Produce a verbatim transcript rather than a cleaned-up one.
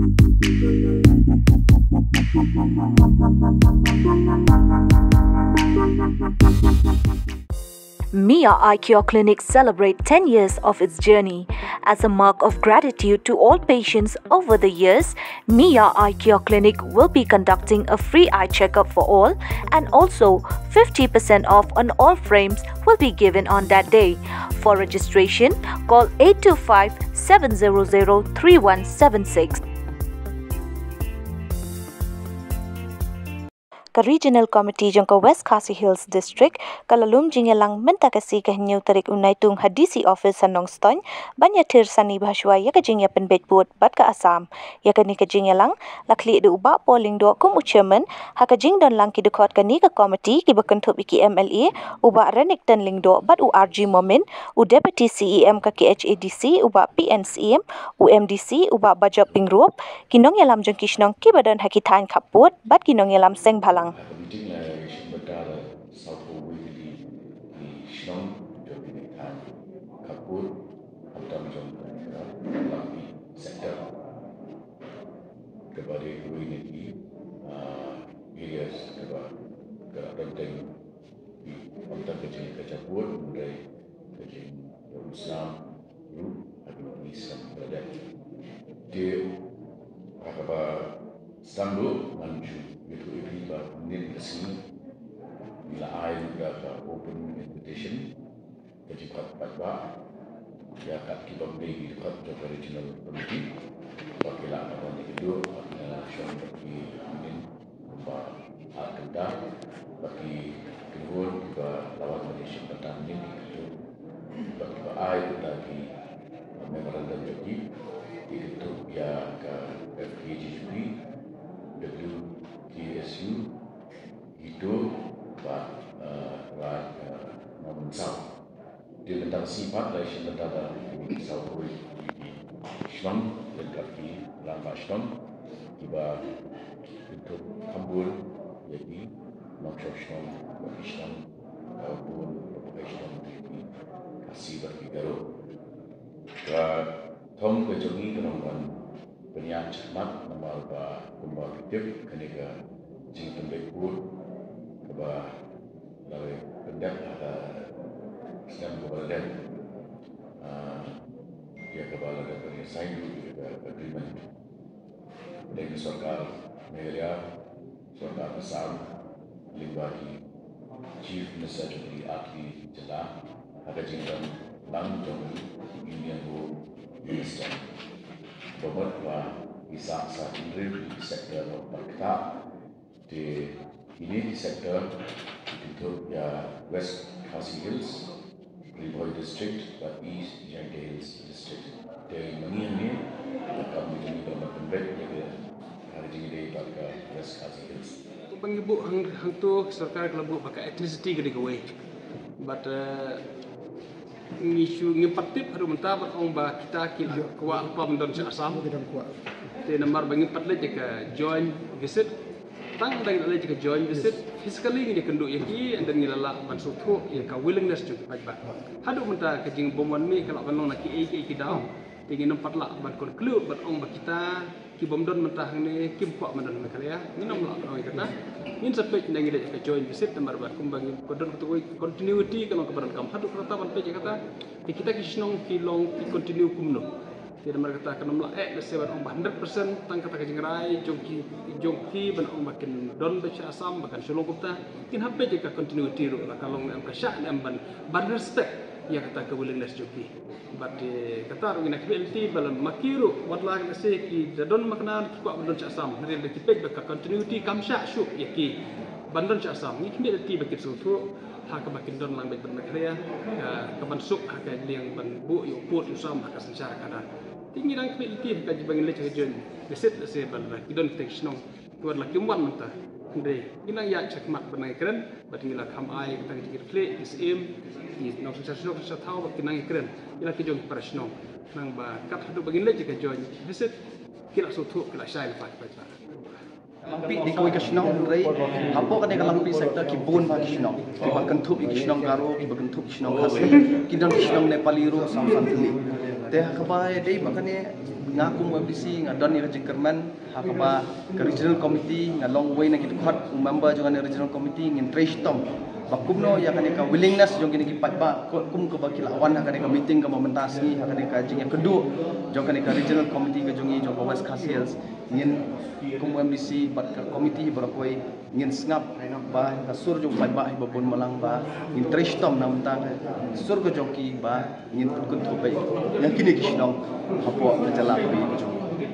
Mia Eye Care Clinic celebrate ten years of its journey. As a mark of gratitude to all patients over the years, Mia Eye Care Clinic will be conducting a free eye checkup for all and also fifty percent off on all frames will be given on that day. For registration, call eight two five, seven zero zero, three one seven six. Ka Regional Committee jong ka West Khasi Hills District ka la lum jingïalang mynta ka sngi ka hynñiew tarik u Naitung ha D C office ha Nongstoiñ ban ïathir sani bha shuwa ïa ka jingïapynbeit vote bad ka Assam. Ïa kane ka jingïalang la khlieh da u Bah Paul Lyngdoh kum u chairman, ha ka jingdon lang ki dkhot kane ka committee kiba kynthup ïa ki M L A, u Bah Renikton Lyngdoh bad u R G Momin, u Deputy C E M ka K H A D C, u Bah P N Syiem, u M D C, u Bah Bajop Pyngrope, ki nongïalam jong ki shnong kiba don ha ki thaiñ khappud bad ki nongïalam seng bhalang. Ha ka meeting la ïashim bynta da sawphew wei tylli ki shnong jong kine ki thaiñ khappud, khamtam jong ka Langpih sector, kaba dei kawei na ki, ah, areas kaba ka la don teng ki, ym tang ka jingkajapud, hynrei ka jingïaumsnam ruh ha ki snam ba la dep. Te ha kaba sdang ruh ngan shu ïathuh ïa phi ba mynnin ka sngi ngi la ai ruh da ka open invitation ka jingkhot paidbah ïa kat ki bym dei ki dkhot jong ka Regional Committee ba ki lah ban ïakynduh bad ngi la shong bad ki mynnin kumba ar kynta, bad ki kynhun kiba la wan ban ïashim bynta mynnin ki kynthup bad kiba ai bynta ki memorandum jong ki, ki kynthup ïa ka F K J G P, W K S U, HITO bad, eh, Raid, eh, Mawmynsaw. Te mynta ka sngi pat la ïashim bynta da ki sawphew wei ki shnong, lem bad ki rangbah shnong kiba kynthup kham bun ïa ki nongshong shnong bad ki shnong, eh, bun bad ki shnong ïa ki Khasi bad ki Garo. Ka thong ka jong ngi ka long ban pynïaid shakhmat namar ba kumba phi tip kane ka jingpynbeit vote kaba la pyndep ha ka snem kaba la dep, ah, ïa kaba la dep ban sign ruh ïa ka agreement. Dei ka sorkar Meghalaya, sorkar Assam, lyngba ki Chief Minister jong ki artylli ki jylla, ha ka jingdon lang jong u Union Home Minister. Ba mut ba ki sah sa hynriew tylli ki sector ba ktah. Te kine ki sector ki kynthup ïa West Khasi Hills, Ri Bhoi District bad East Jaintia Hills District. Te ma ngi hangne ka kam ka jong ngi ka long ban pynbeit ïa ka, ha ka jingïadei bad ka West Khasi Hills. Ba ngi buh hang, hangto ka sorkar ka la buh ba ka ethnicity ka dei kawei. Bad, eh, ngi shu, ngim pat tip haduh mynta ban ong ba kita ki la kwah lypa ban don sha Assam. Te namar ba ngim pat leit ïa ka joint visit. Tang da ngi la leit ïa ka joint visit, physically ngi ïakynduh ïa ki, and then ngi la lah ban sngewthuh ïa ka willingness jong ki paidbah. Haduh mynta ka jingbym wan mih ka lah ban long na kiei kiei ki daw. Te ngin ym pat lah ban conclude ban ong ba kita ki bym don mynta hangne kim kwah ban don ha Meghalaya. Ngin ym lah ban ong ïa kata. Ngin sa peit ynda ngi leit ïa ka joint visit namar ba kumba ngi, ka don kata kawei, continuity ka long kaba donkam. Haduh katta ban peit ïa kata. Te kita ki shnong ki long ki continue kumno. Te namar kata kan ym lah eh lehse ban ong ba hundred percent tang kata ka jingrai jong ki, jong ki ban ong ba kin don beit sha Assam ba kan shu long kumta. Ngin hap peit ïa ka continuity ruh, la ka long ne em, ka shah ne em, ban, ban respect ïa kata ka willingness jong ki. Bad, eh, kata ruh ngi nang khmih lynti ba la ma ki ruh, wat la lehse ki da don makna ki kwah ban don sha Assam, hynrei lada ki peit ba ka continuity kam shah shuh ïa ki ban don sha Assam, ngi khmih lynti ba kin sngewthuh ha kaba kin don lang beit bad Meghalaya, ka, ka ban suk ha ka liang ban buh ïa u pud ïa u sam ha ka synshar khadar. Te ngi nang khmih lynti ha ka jingba ngin leit ha ka joint visit, lehse ba la ki don kita ki shnong ki wat la kim wan mynta. Hynrei ngi nang ïaid shakhmat ban nang ïakren bad ngi la kham ai kata ka jingkitkhlieh ki syiem, ki nongsynshar shnong synshar thaw ba kin nang ïakren ïa la ki jong ki para shnong. Khnang ba kat haduh ba ngin leit ha ka joint visit ki la sngewthuh, ki la shai lypa, lypa, lypa. Langpih dei kawei ka shnong, hynrei hapoh kane ka Langpih sector ki bun bha ki shnong, kiba kynthup ïa ki shnong Garo, kiba kynthup ki shnong Khasi, ki don ki shnong Nepali ruh saw san tylli. Te ha kaba ïadei bad kane Nga kum u MDC nga don ïa ka jingkyrmen ha kaba ka regional committee, nga long uwei na ki dkhot, u member jong kane regional committee, ngin trei shitom ba kumno ïa kane ka willingness jong kine ki paidbah, kum kaba ki la wan ha kane ka meeting kaba mynta sngi, ha kane ka jingïakynduh jong kane ka regional committee ka jong ngi jong ka West Khasi Hills, ngin kum u MDC bad ka committee baroh kawei ngin sngap ba ka sur jong u paidbah hi ba bun balang, ba ngin trei shitom na bynta ka sur ka jong ki, ba ngin pynkynthoh beit ïa kine ki shnong hapoh ka jylla ka ri ka jong ngi.